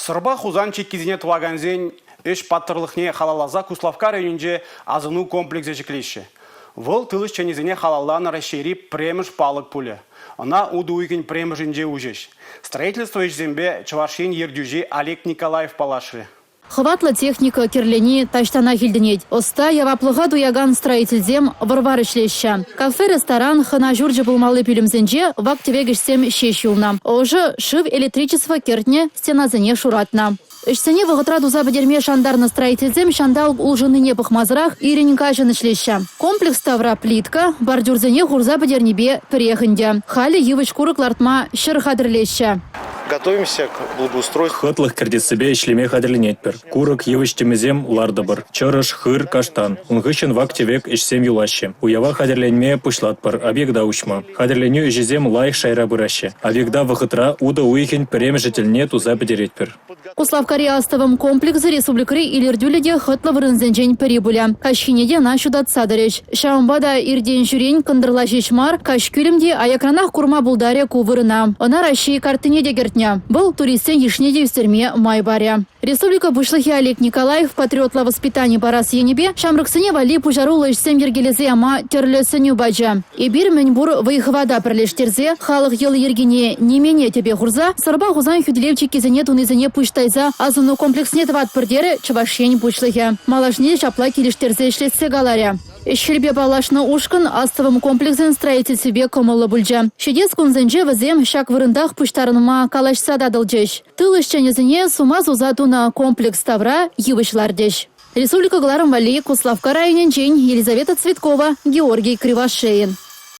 Сӑрпа Хусан чиккисене тӑвакансен ӗҫ паттӑрлӑхне халалласа Куславкка районӗнче асӑну комплексӗ ҫӗклеҫҫӗ. Вӑл тыл ӗҫченӗсене халалланӑ Раҫҫейри пӗрремӗш палӑк пулӗ. Ӑна утӑ уйӑхӗн пӗрремӗшӗнче уҫӗҫ. Строительство ӗҫӗсемпе Чӑваш Ен ертӳҫи Олег Николаев паллашрӗ. Хӑватлӑ техника кӗрлени таҫтанах илтӗнет. Ӑста, яваплӑха туякан строительсем вӑр-вар ӗҫлеҫҫӗ. Кафе-ресторан, хӑна ҫурчӗ пулмалли пӳлӗмсенче вак-тӗвек ӗҫсем ҫеҫ юлнӑ. Ӑшӑ, шыв, электричество кӗртнӗ, стенасене шуратнӑ. Ӗҫсене вӑхӑтра туса пӗтерме шантарнӑ строительсем ҫанталӑк улшӑннине пӑхмасӑрах ирӗн-каҫӑн ӗҫлеҫҫӗ. Комплекс тавра плитка, бордюрсене хурса пӗтернипе пӗрех ӗнтӗ. Халӗ йывӑҫ-курӑк лартма ҫӗр хатӗрлеҫҫӗ. Готовимся к благоустройству. Хӑтлӑх кӗртессипе ӗҫлеме хатӗрленетпӗр. Курӑк, йывӑҫ тӗмӗсем лартӑпӑр. Чӑрӑш, хыр, каштан. Ун хыҫҫӑн вак-тӗвек ӗҫсем юлаҫҫӗ. Уява хатӗрленме пуҫлатпӑр, объекта уҫма. Хатӗрленӳ ӗҫӗсем лайӑх шайра пыраҫҫӗ. Объекта вӑхӑтра утӑ уйӑхӗн пӗрремӗшӗ тӗлне туса пӗтеретпӗр. Куславккари астӑвӑм комплексӗ республикӑри илӗртӳллӗ те хӑтлӑ вырӑнсенчен пӗри пулӗ. Каҫхине те ӑна ҫутатса тӑрӗҫ. Ҫавӑнпа та иртен-ҫӳрен кӑнтӑрла ҫеҫ мар, каҫ кӳлӗм те аякранах курма пултарӗ ку вырӑна. Ӑна Раҫҫей карттине те кӗртнӗ. Вӑл туристсен йышне те ӳстерме май парӗ. Республика Пуҫлӑхӗ Олег Николаев патриотла воспитани парас енӗпе ҫамрӑксене валли пуҫаруллӑ ӗҫсем йӗркелесе яма тӗрлӗ сӗнӳ пачӗ. Эпир мӗн пур вӑй-хӑвата пӗрлештерсе, халӑх йӑли-йӗркине, нимене тӗпе хурса Сӑрпа Хусан хӳтӗлев чиккисене тунисене пуҫ тайса асӑну комплексне тӑватпӑр, терӗ Чӑваш Ен Пуҫлӑхӗ. Малашне те ҫапла килӗштерсе ӗҫлессе каларӗ. Ӗҫ-хӗлпе паллашнӑ ушкӑн астӑвӑм комплексӗн строительствипе кӑмӑллӑ пулчӗ. Ҫитес кунсенче вӗсем ҫак вырӑнтах пуҫтарӑнма калаҫса татӑлчӗҫ. Тыл ӗҫченӗсене сума суса тунӑ комплекс тавра йывӑҫ лартӗҫ. Республика кӑларӑм валли Куславкка районӗнчен Елизавета Цветкова, Георгий Кривошеин.